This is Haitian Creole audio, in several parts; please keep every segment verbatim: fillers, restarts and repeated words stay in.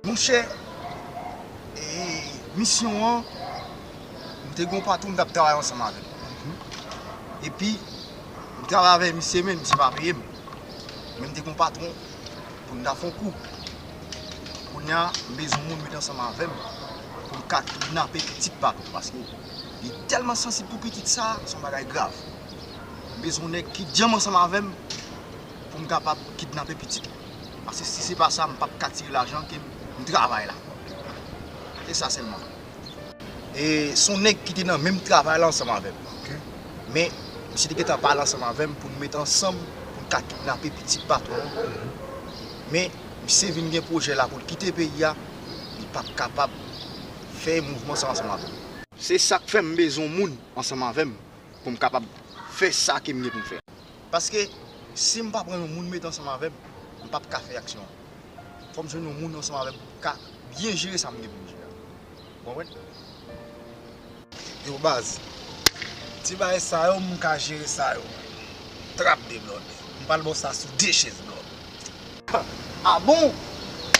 Monchè, e, misyon an, m te gen yon patwon m t ap travay ansanm avè l. Epi, m travay avè misye, men misye pa peye m. Men m te gen yon patwon pou n ta fè yon kou. Kounye a, m bezwen moun met ansanm avè m pou m ka kidnape pitit patwon, paske li tèlman sansib pou pitit sa, se yon bagay grav. M bezwen yon nèg ki djanm ansanm avè m pou m kapab kidnape pitit la. Paske si se pa sa, m p ap ka tire lajan ke m travay la. Se sa sèlman. E se yon nèg ki te nan menm travay la ansanm avè m. Men, misye te gentan pale ansanm avè m pou n met ansanm pou n ka kidnape pitit patwon an. Men, misye vin gen pwojè la pou l kite peyi a, li p ap kapab fè mouvman sa ansanm avè m. Se sa k fè m bezwen yon moun ansanm avè m pou m kapab fè sa ke m gen pou m fè. Paske si m pa pran yon moun met ansanm avè m, m p ap ka fè aksyon an. Fò m jwenn yon moun ansanm avè m pou m ka byen jere sa m gen pou m jere a. Ou konprann? Yo baz, ti bagay sa yo, m ka jere sa yo. Trap de blòd. M pral ba w sa sou de chèz blòd. Ah bon?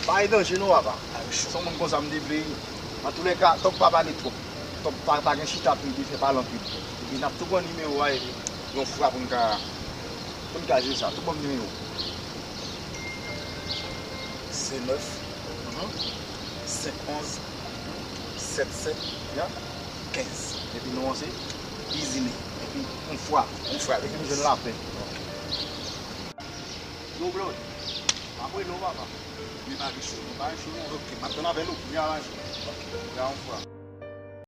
Pa gen danje non, papa. Se yon moun konsa m te vle ye. Antoulèka, Tòg pa pale twòp. Tòg pa, pa gen chita pou li te fè pale anpil. Epi n ap tou pran nimewo a epi yon fwa pou n ka, pou n ka jere sa. Tou ban m nimewo. Se nèf, senk onz, sèt sèt, ya, kenz. Epi non an se Izine. Epi yon fwa, yon fwa, epi m jwenn lapè. Yo, Blòd. Apre non, papa. Men pa gen cho, non, pa gen cho, non. Ok, m ap tann avè l, wi, aranje. Ok, ya yon fwa.